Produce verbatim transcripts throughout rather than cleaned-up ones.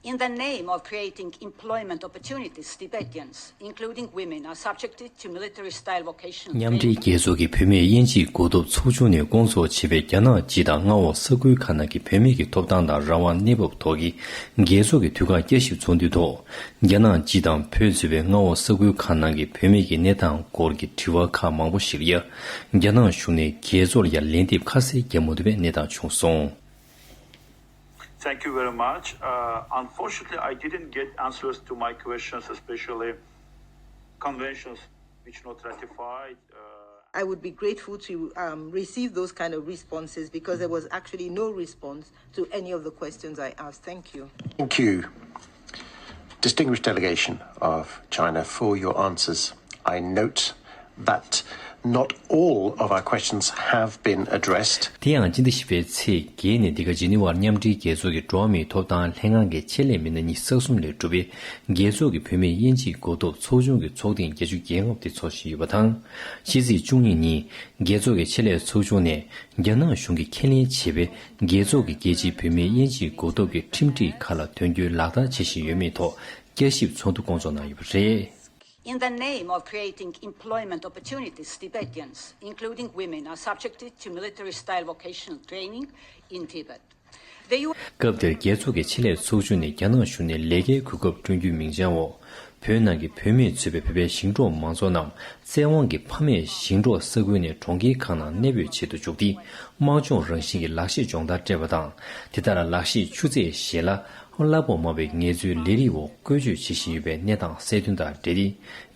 In the name of creating employment opportunities, Tibetans, including women, are subjected to military-style vocational མཉམ་འབྲེལ་རྒྱལ་ཚོགས་ཀྱི་བུད་མེད་དབྱེ་འབྱེད་འགོག་ཐབས་ཚོགས་ཆུང་ནས་སྐོང་ཚོགས་བྱས་པའི་རྒྱ་ནག་སྤྱི་དང་མངའ་འོག་ས་ཁུལ་ཁག་ནང་གི་བུད་མེད་ཀྱི་ཐོབ་ཐང་དང་རང་དབང་གནས་བབ་ཐོག་གི་རྒྱལ་ཚོགས་ཀྱི་དུས་བཀག་བསྐྱར་ཞིབ་ཚོགས་འདུའི་ཐོག་རྒྱ་ནག་སྤྱི་དང་བོད་གཙོས་པའི་མངའ་འོག་ས་ཁུལ་ཁག་ནང་གི་བུད་མེད་ཀྱི་གནས་སྟངས་སྐོར་གྱི་དྲི་བ་ཁག་མང་པོ་ཞིག་ལ་ཡ། རྒྱ་ནག་གཞུང་ནས་རྒྱལ་ཚོགས་ལ་ཡ་ལན་འདེབས་ཁ་གསལ་བརྒྱབ་མ་ཐུབ་པའི་གནས་སྟངས་བྱུང་སོང་། Thank you very much. Uh, unfortunately, I didn't get answers to my questions, especially conventions which not ratified. Uh, I would be grateful to um, receive those kind of responses because there was actually no response to any of the questions I asked. Thank you. Thank you, distinguished delegation of China, for your answers. I note that not all of our questions have been addressed. དེ་ཡང་སྤྱི་ཟླ་བཞི་པའི་ཚེས་བརྒྱད་ནས་འདི་ག་ཇི་ནི་ཝར་མཉམ་འབྲེལ་རྒྱལ་ཚོགས་ཀྱི་འགྲོ་བ་མིའི་ཐོབ་ཐང་ལྷན་ཁང་གི་ཆེད་ལས་མི་སྣ་ཉི་ཤུ་རྩ་གསུམ་ལས་གྲུབ་པའི་རྒྱལ་ཚོགས་ཀྱི་བུད་མེད་དབྱེ་འབྱེད་འགོག་ཐབས་ཚོགས་ཆུང་གི་ཚོགས་ཐེངས་བརྒྱད་ཅུ་གྱ་ལྔ་པ་དེ་འཚོགས་བཞིན་ཡོད་པ་དང་། ཕྱི་ཚེས་བཅུ་གཉིས་ཉིན་རྒྱལ་ཚོགས་ཀྱི་ཆེད་ལས་ཚོགས་ཆུང་ནས་རྒྱ་ནག་གཞུང་གིས་ཁས་ལེན་བྱས་པའི་རྒྱལ་ཚོགས་ཀྱི་རྒྱལ་སྤྱིའི་བུད་མེད་དབྱེ་འབྱེད་འགོག་ཐབས་ཀྱི་ཁྲིམས་སྒྲིག་ཁག་ལ་དོན་འཁྱོལ་ལག་བསྟར་བྱེད་བཞིན་ཡོད་མེད་ཐོག་བསྐྱར་ཞིབ་ཚོགས་འདུ་སྐོང་ཚོགས་གནང་ཡོད་པ་རེད། In the name of creating employment opportunities, Tibetans, including women, are subjected to military-style vocational training in Tibet. The U- སྐབས་དེར་རྒྱལ་ཚོགས་ཀྱི་ཆེད་ལས་ཚོགས་ཆུང་ནས་རྒྱ་ནག་གཞུང་ནས་ལས་ཀའི་གོ་སྐབས་བསྐྲུན་རྒྱུའི་མིང་ཆའི་འོག་བོད་ནང་གི་བུད་མེད་གཙོས་པའི་བོད་པའི་ཞིང་འབྲོག་མང་ཚོགས་རྣམས་བཙན་དབང་གིས་ཕ་མེས་ཞིང་འབྲོག་ས་ཁུལ་ནས་གྲོང་ཁྱེར་ཁག་ནང་གནས་སྤོས་བྱེད་དུ་འཇུག་སྟེ། དམངས་སྦྱོང་རང་བཞིན་གྱི་ལག་ཤེས་སྦྱོང་བརྡར་སྤྲད་པ་དང་། དེ་ལྟར་ལག་ཤེས་ཆུ་ཚད་ཞན་ལ་གླ་ཕོགས་དམའ་བའི་ངལ་རྩོལ་ལས་རིགས་འོག་བཀོལ་སྤྱོད་བྱེད་བཞིན་ཡོད་པའི་གནས་སྟངས་གསལ་སྟོན་དང་འབྲེལ་ཏེ།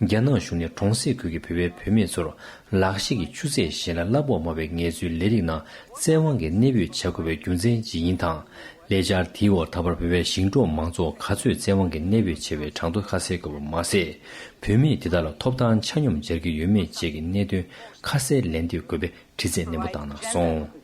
རྒྱ་ནག་གཞུང་ནས་གྲོང་གསེབ་ཁུལ་གྱི་བོད་པའི་བུད་མེད་ཚོར་ལག་ཤེས་ཀྱི་ཆུ་ཚད་ཞན་ལ་གླ་ཕོགས་དམའ་བའི་ངལ་རྩོལ་ལས་རིགས་ནང་བཙན་དབང་གིས་གནས་སྤོས་བྱ་དགོས་པའི་རྒྱུ་མཚན་ཇི་ཡིན་དང་། ལས་འཆར་དེའི་འོག་ད་བར་བོད་པའི་ཞིང་འབྲོག་མང་ཚོགས་ག་ཚོད་བཙན་དབང་གིས་གནས་སྤོས་བྱས་པའི་གྲངས་ཐོ་ཁ་གསལ་དགོས་པ་མ་ཟད། བུད་མེད་དེ་དག་ལ་ཐོབ་ཐང་ཆ་སྙོམས་སྦྱར་གྱི་ཡོད་མེད་བཅས་ཀྱི་གནད་དོན་ཁ་གསལ་ལན་འདེབས་དགོས་པའི་དྲི་རྩད་ནན་པོ་བཏང་གནང་སོང་།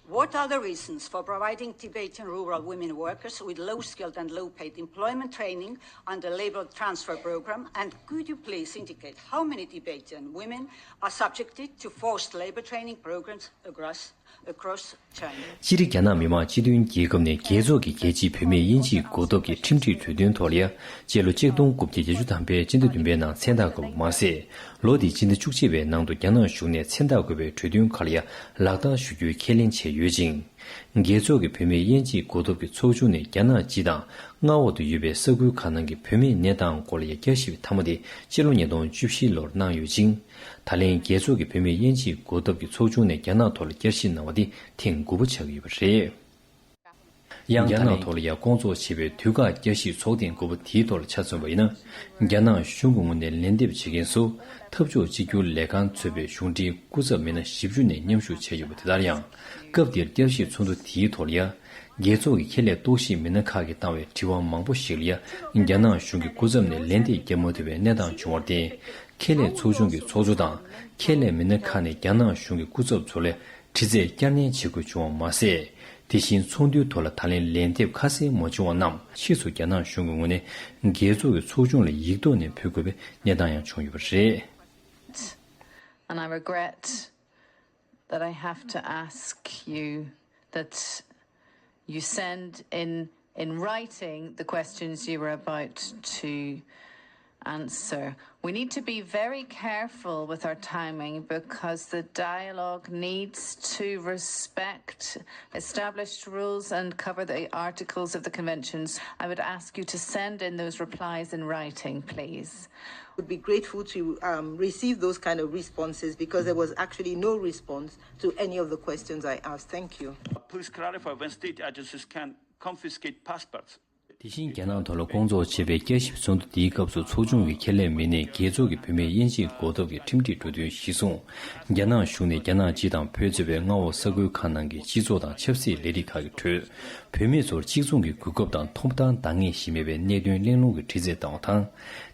What are the reasons for providing Tibetan rural women workers with low-skilled and low-paid employment training under Labour Transfer Program, and could you please indicate how many Tibetan women are subjected to forced labour training programs across, across China? སྤྱིར་རྒྱ་ནག་མི་དམངས་སྤྱི་མཐུན་རྒྱལ་ཁབ་ནས་རྒྱལ་ཚོགས་ཀྱི་རྒྱལ་སྤྱིའི་བུད་མེད་དབྱེ་འབྱེད་འགོག་ཐབས་ཀྱི་ཁྲིམས་སྒྲིག་གྲོས་མཐུན་ཐོག་ལ་ཡ། སྤྱི་ལོ་ཆིག་སྟོང་དགུ་བརྒྱ་བརྒྱད་ཅུ་ཐམ་པའི་སྤྱི་ཟླ་བདུན་པའི་ནང་མཚན་རྟགས་དགོས་པ་མ་ཟད། ལོ་འདིའི་སྤྱི་ཟླ་བཅུ་གཅིག་པའི་ནང་དུ་རྒྱ་ནག་གཞུང་ནས་མཚན་རྟགས་དགོས་པའི་གྲོས་མཐུན་ཁག་ལ་ཡ་ལག་བསྟར་ཞུ་རྒྱུའི་ཁས་ལེན་བྱས་ཡོད་ཅིང་། རྒྱལ་ཚོགས་ཀྱི་བུད་མེད་དབྱེ་འབྱེད་འགོག་ཐབས་ཀྱི་ཚོགས་ཆུང་ནས་རྒྱ་ནག་སྤྱི་དང་མངའ་འོག་ཏུ་ཡོད་པའི་ས་ཁུལ་ཁག་ནང་གི་བུད་མེད་གནས་སྟངས་སྐོར་ལ་ཡ་བསྐྱར་ཞིབ་མཐའ་མ་དེ་སྤྱི་ལོ་ཉིས་སྟོང་བཅུ་བཞི་ལོར་གནང་ཡོད་ཅིང་། ད་ལན་རྒྱལ་ཚོགས་ཀྱི་བུད་མེད་དབྱེ་འབྱེད་འགོག་ཐབས་ཀྱི་ཚོགས་ཆུང་ནས་རྒྱ་ནག་ཐོག་ལ་བསྐྱར་ཞིབ་གནང་བ་དེ་ཐེངས་དགུ་པ་ཆགས་ཀྱི་ཡོད་པ་རེད། ཡང་རྒྱ་ནག་ཐོག་ལ་ཡང་སྐོང་ཚོགས་བྱས་པའི་དུས་བཀག་བསྐྱར་ཞིབ་ཚོགས་ཐེངས་དགུ་པ་དེའི་ཐོག་ལ་ཆ་མཚོན་པ་ཡིན་ན། རྒྱ་ནག་གཞུང་གི་ངོས་ནས་ལན་འདེབས་བྱེད་མཁན་ཚོ་འཐབ་ཕྱོགས་གཅིག་གྱུར་ལས་ཁང་གཙོས་པའི་གཞུང་འབྲེལ་སྐུ་ཚབ་མི་སྣ་བཞི་བཅུ་ནས་མཉམ་ཞུགས་བྱས་ཡོད་པ་དེ་ལྟར་ཡང་། སྐབས་འདིར་བསྐྱར་ཞིབ་ཚོགས་འདུ་དེའི་ཐོག་ལ་ཡང་། རྒྱལ་ཚོགས་ཀྱི་ཁྱད་ལས་རྟོག་ཞིབ་མི་སྣ་ཁག་གིས་བཏང་བའི་དྲི་བ་མང་པོ་ཞིག་ལ་ཡང་། རྒྱ་ནག་གཞུང་གི་སྐུ་ཚབ་ནས་ལན་དེ་བརྒྱབ་མ་ཐུབ་པའི་གནས་སྟངས་བྱུང་བར་བརྟེན། ཁྱད་ལས་ཚོགས་ཆུང་གི་ཚོགས་གཙོ་དང་། ཁྱད་ལས་མི་སྣ་ཁག་ནས་རྒྱ་ནག་གཞུང་གི་སྐུ་ཚབ་ཚོ་ལ། དྲི་རྩད་བསྐྱར་ནན་བྱེད་དགོས་བྱུང་བ་མ་ཟད། དེ་བཞིན་ཚོགས་འདུའི་ཐོག་ལ་ད་ལན་ལན་འདེབས་ཁ་གསལ་མ་བྱུང་བ་རྣམས་ཕྱིས་སུ་རྒྱ་ནག་གཞུང་གི་ངོས་ནས་རྒྱལ་ཚོགས་ཀྱི་ཚོགས་ཆུང་ལ་ཡིག་ཐོག་ནས་ཕུལ་དགོས་པའི་གནས་སྟངས་ཡང་བྱུང་ཡོད་པ་རེད། And I regret that I have to ask you that you send in, in writing the questions you were about to answer. We need to be very careful with our timing because the dialogue needs to respect established rules and cover the articles of the conventions. I would ask you to send in those replies in writing, please. Would be grateful to um, receive those kind of responses because there was actually no response to any of the questions I asked. Thank you. Please clarify when state agencies can confiscate passports. དེ་བཞིན་རྒྱ་ནག་ཐོག་ལ་སྐོང་ཚོགས་བྱས་པའི་བསྐྱར་ཞིབ་ཚོགས་འདུ་དེའི་སྐབས་སུ་ཚོགས་ཆུང་གི་ཁྱད་ལས་མི་སྣས་རྒྱལ་ཚོགས་ཀྱི་བུད་མེད་དབྱེ་འབྱེད་འགོག་ཐབས་ཀྱི་ཁྲིམས་སྒྲིག་གྲོས་མཐུན་གཞིར་བཟུང་། རྒྱ་ནག་གཞུང་ནས་རྒྱ་ནག་སྤྱི་དང་བོད་གཙོས་པའི་མངའ་འོག་ས་ཁུལ་ཁག་ནང་གི་སྤྱི་ཚོགས་དང་ཆབ་སྲིད་ལས་རིགས་ཁག་གི་ཁྲོད། བུད་མེད་ཚོར་གཅིག་མཚུངས་ཀྱི་གོ་སྐབས་དང་ཐོབ་ཐང་འདང་ངེས་ཤིག་མེད་པའི་གནད་དོན་གླེང་སློང་གི་དྲི་རྩད་བཏང་བ་དང་།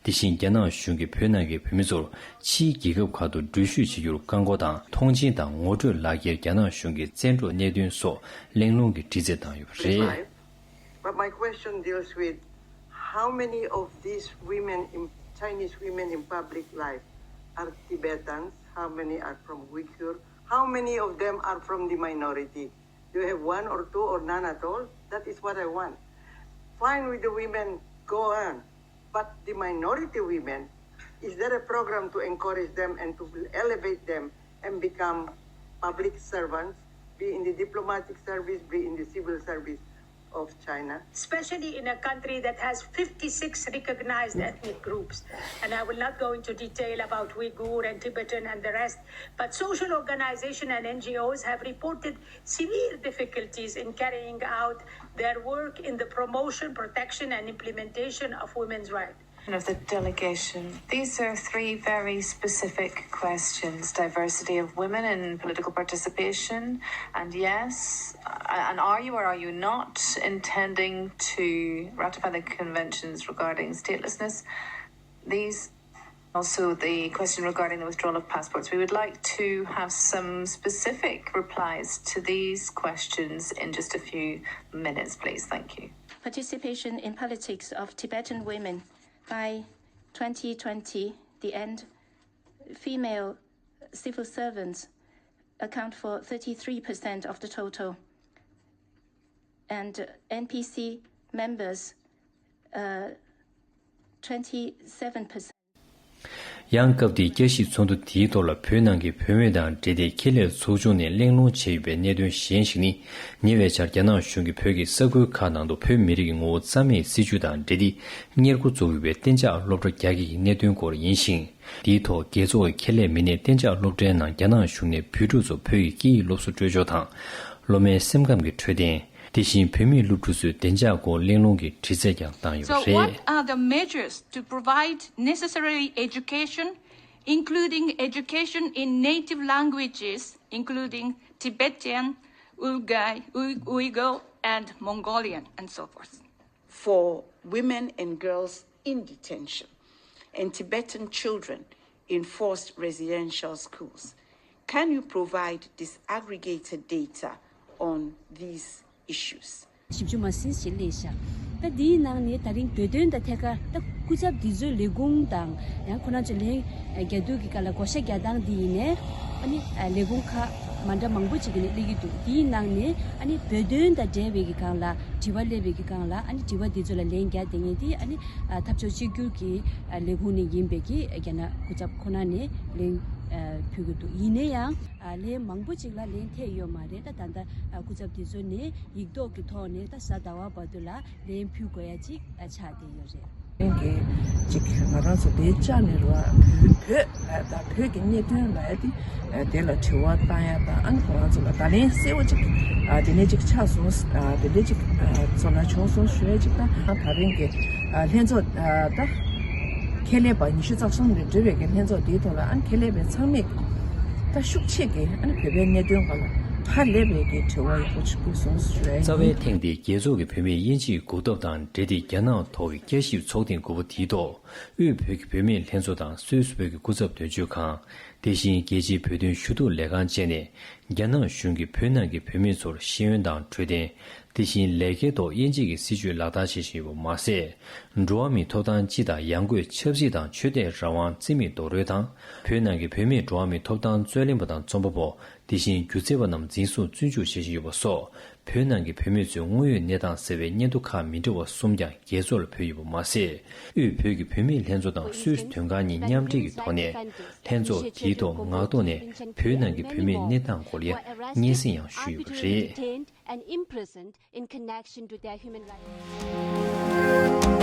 དེ་བཞིན་རྒྱ་ནག་གཞུང་གིས་བོད་ནང་གི་བོད་མི་ཚོར་ཕྱིའི་རྒྱལ་ཁབ་ཁག་ཏུ་འགྲུལ་བཞུད་བྱེད་རྒྱུར་བཀག་འགོག་དང་མཐོང་མཆན་དང་ངོ་སྤྲོད་ལག་འཁྱེར་རྒྱ་ནག་གཞུང་གིས་བཙན་འཕྲོག་གནད་དོན་སོགས་གླེང་སློང་གི་དྲི་རྩད་བཏང་ཡོད་པ་རེད། But my question deals with how many of these women, in, Chinese women in public life, are Tibetans, how many are from Uyghur, how many of them are from the minority. Do you have one or two or none at all? That is what I want. Fine with the women, go on. But the minority women, is there a program to encourage them and to elevate them and become public servants, be in the diplomatic service, be in the civil service of China? Especially in a country that has fifty-six recognized ethnic groups. And I will not go into detail about Uyghur and Tibetan and the rest, but social organization and N G Os have reported severe difficulties in carrying out their work in the promotion, protection, and implementation of women's rights. Of the delegation. These are three very specific questions: diversity of women in political participation, and yes, uh, and are you or are you not intending to ratify the conventions regarding statelessness? These Also, the question regarding the withdrawal of passports. We would like to have some specific replies to these questions in just a few minutes, please. Thank you. Participation in politics of Tibetan women. By twenty twenty, the end, female civil servants account for thirty-three percent of the total, and N P C members, uh, twenty-seven percent. ཡང་སྐབས་དེའི་བསྐྱར་ཞིབ་ཚོགས་འདུ་དེའི་ཐོག་ལ་བོད་ནང་གི་བུད་མེད་དང་འབྲེལ་ཏེ་ཁེ་ལས་ཚོགས་ཆུང་ནས་གླེང་སློང་བྱས་ཡོད་པའི་གནད་དོན་གཞན་ཞིག་ནི། ཉེ་བའི་ཆར་རྒྱ་ནག་གཞུང་གིས་བོད་ཀྱི་ས་ཁུལ་ཁག་ནང་དུ་བོད་མི་རིགས་ཀྱི་ངོ་བོ་རྩ་མེད་བརྩི་རྒྱུ་དང་འབྲེལ་ཏེ། གཉེར་འགོ་འཛུགས་ཡོད་པའི་གཏན་འཇགས་སློབ་གྲྭ་རྒྱ་སྐྱེད་ཀྱི་གནད་དོན་སྐོར་ཡིན་ཞིང་། དེའི་ཐོག་རྒྱལ་ཚོགས་ཀྱི་ཁེ་ལས་མི་སྣས་གཏན་འཇགས་སློབ་གྲྭའི་ནང་རྒྱ་ནག་གཞུང་ནས་བོད་ཕྲུག་ཚོར་བོད་ཀྱི་སྐད་ཡིག་སློབ་གསོ་སྤྲོད་ཕྱོགས་དང་། སློབ་མའི་སེམས་ཁམས་ཀྱི་འཕྲོད་བསྟེན། དེ་བཞིན་བོད་མིའི་སློབ་ཕྲུག་ཚོའི་བདེ་འཇགས་སྐོར་གླེང་སློང་གི་དྲི་རྩད་ཀྱང་བཏང་ཡོད་པ་So, རེད། What are the measures to provide necessary education, including education in native languages, including Tibetan, Uighur, Uighur, and Mongolian, and so forth, for women and girls in detention, and Tibetan children in forced residential schools? Can you provide disaggregated data on these issues? བཞི་བཅུ་མ་ཟིན་ཞིག་སླེབས་ཤག་ད་འདིའི་ནང་ནས་ད་རིང་བོད་དོན་དང་ཐད་ཀར་ད་སྐུ་ཚབ་འདི་ཚོའི་ལས་ཁུངས་དང་ཡང་ཁོ་རང་ཚོ་ལན་རྒྱག་དུས་ཀྱི་སྐབས་ལ་བགོ་བཤའ་རྒྱག་སྟངས་འདི་ཡིན་ནའི་ཨ་ནི་ལས་ཁུངས་ཁག་མ་འདྲ་མང་པོ་ཅིག་གི་ནས་སླེབས་ཀྱི་འདུག་དེའི་ནང་ནས་ཨ་ནི་བོད་དོན་དང་འབྲེལ་བའི་གི་སྒང་ལ་དྲི་བ་སླེབས་པའི་གི་སྒང་ལ་ཨ་ནི་དྲི་བ་འདི་ཚོ་ལ་ལན་རྒྱག་བསྡད་མཁན་དེ་ཨ་ནི་འཐབ་ཕྱོགས་གཅིག་གྱུར་གྱི་ལས་ཁུངས་ནས་ཡིན་པའི་གི་རྒྱ་ནག་སྐུ་ཚབ་ཁོ་ན་ནས་ལན་ཕུལ་གྱི་འདུག་ཡིན་ན་ཡང་ལན་མང་པོ་ཅིག་ལ་ལན་ཐེབས་ཡོད་མ་རེད། ད་ད་ལྟ་སྐུ་ཚབ་དེ་ཚོ་ནས་ཡིག་ཐོག་གི་ཐོག་ནས་ད་གཟའ་ཟླ་བ་བར་དུ་ལ་ལན་ཕུལ་དགོས་ཡ་ཅིག་ཆགས་བསྡད་ཡོད་རེད། ལན་གྱི་ཅིག་ང་རང་ཚོ་དེ་བཅར་ནས་ར་བོད་བོད་ད་བོད་ཀྱི་གནད་དོན་ལ་ཡ་དེ་དེ་ལ་དྲི་བ་བཏང་ཡ་དང་ཨ་ནི་ཁོ་རང་ཚོ་ལ་ད་ལན་གསལ་བོ་ཅིག་དེ་ནས་ཅིག་ཆགས་སོང་། དེ་འདྲས་ཅིག་ཚོ་ན་བྱུང་སོང་ཞུ་ཡ་ཅིག་དང་ད་རིང་གི་ལྷན་ཚོགས་ད་ཁེ་ལས་པ་ཉི་ཤུ་རྩ་གསུམ་ནས་འབྲེལ་བའི་གི་ལྷན་ཚོགས་དེའི་ཐོག་ལ་ཨ་ནི་ཁེ་ལས་པའི་ཚང་མས་ད་ཤུགས་ཆེ་གི་ཨ་ནི་བོད་པའི་གནད་དོན་སྒང་ལ་ཧ་ལས་པའི་གི་དྲི་བ་ཡག་པོ་ཅིག་བཀོད་སོང་ཞུ་ཡ་ཡིན། རྩ་བའི་ཐེངས་འདིའི་རྒྱལ་ཚོགས་ཀྱི་བུད་མེད་དབྱེ་འབྱེད་འགོག་ཐབས་དང་འབྲེལ་ཏེ་རྒྱ་ནག་ཐོག་གི་བསྐྱར་ཞིབ་ཚོགས་ཐེངས་དགུ་པ་དེའི་ཐོག་དབུས་བོད་ཀྱི་བུད་མེད་ལྷན་ཚོགས་དང་སུད་སི་བོད་ཀྱི་སྐུ་ཚབ་དོན་གཅོད་ཁང་། དེ་བཞིན་རྒྱལ་སྤྱིའི་བོད་དོན་ཞུ་གཏུག་ལས་ཁང་བཅས་ནས་རྒྱ་ནག་གཞུང་གིས་བོད་ནང་གི་བུད་མེད་ཚོར་ཤེས་ཡོན་དང་འཕྲོད་བསྟེན། དེ་བཞིན་ལས་ཀའི་ཐོག་དབྱེ་འབྱེད་ཀྱི་སྲིད་བྱུས་ལག་བསྟར་བྱེད་བཞིན་ཡོད་པ་མ་ཟད། འགྲོ་བ་མིའི་ཐོབ་ཐང་སྤྱི་དང་ཡང་སྒོས་ཆབ་སྲིད་དང་ཆོས་དད་རང་དབང་རྩིས་མེད་རྡོག་རོལ་དང་། བོད་ནང་གི་བུད་མེད་འགྲོ་བ་མིའི་ཐོབ་ཐང་རྩོད་ལེན་པ་དང་རྩོམ་པ་པོ། དེ་བཞིན་སྒྱུ་རྩལ་པ་རྣམས་འཛིན་བཟུང་བཙོན་འཇུག་བྱེད་བཞིན་ཡོད་པ་སོགས། བོད་ནང་གི་བུད་མེད་ཚོའི་དངོས་ཡོད་གནས་སྟངས་གསལ་བའི་སྙན་ཐོ་ཁག་མི་འདྲ་བ་གསུམ་ཀྱང་རྒྱལ་ཚོགས་ལ་ཕུལ་ཡོད་པ་མ་ཟད། དབུས་བོད་ཀྱི་བུད་མེད་ལྷན་ཚོགས་དང་སུད་སི་དོན་ཁང་གཉིས་མཉམ་འབྲེལ་གྱི་ཐོག་ནས་ལྷན་ཚོགས་དེའི་ཐོག་ངག་ཐོག་ནས་བོད་ནང་གི་བུད་མེད་གནས་སྟངས་སྐོར་ལ་སྙན་སེང་ཡང་ཞུས་ཡོད་པ་རེད། And imprisoned in connection to their human rights.